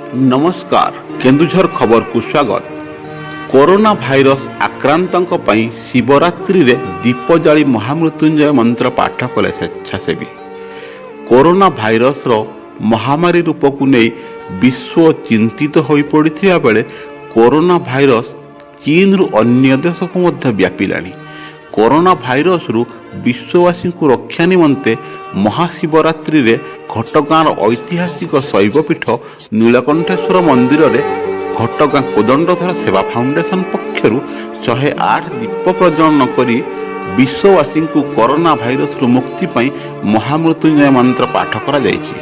ନମସ୍କାର, କେନ୍ଦୁଝର ଖବରକୁ ସ୍ୱାଗତ। କରୋନା ଭାଇରସ ଆକ୍ରାନ୍ତଙ୍କ ପାଇଁ ଶିବରାତ୍ରିରେ ଦୀପ ଜାଳି ମହାମୃତ୍ୟୁଞ୍ଜୟ ମନ୍ତ୍ର ପାଠ କଲେ ସ୍ୱେଚ୍ଛାସେବୀ। କରୋନା ଭାଇରସର ମହାମାରୀ ରୂପକୁ ନେଇ ବିଶ୍ୱ ଚିନ୍ତିତ ହୋଇପଡ଼ିଥିବା ବେଳେ କରୋନା ଭାଇରସ ଚୀନରୁ ଅନ୍ୟ ଦେଶକୁ ମଧ୍ୟ ବ୍ୟାପିଲାଣି। କରୋନା ଭାଇରସରୁ ବିଶ୍ୱବାସୀଙ୍କୁ ରକ୍ଷା ନିମନ୍ତେ ମହାଶିବରାତ୍ରିରେ ଘଟଗାଁର ଐତିହାସିକ ଶୈବପୀଠ ନୀଳକଣ୍ଠେଶ୍ୱର ମନ୍ଦିରରେ ଘଟଗାଁ କୋଦଣ୍ଡଧର ସେବା ଫାଉଣ୍ଡେସନ ପକ୍ଷରୁ 108 ଦୀପ ପ୍ରଜ୍ୱଳନ କରି ବିଶ୍ୱବାସୀଙ୍କୁ କରୋନା ଭାଇରସରୁ ମୁକ୍ତି ପାଇଁ ମହାମୃତ୍ୟୁଞ୍ଜୟ ମନ୍ତ୍ର ପାଠ କରାଯାଇଛି।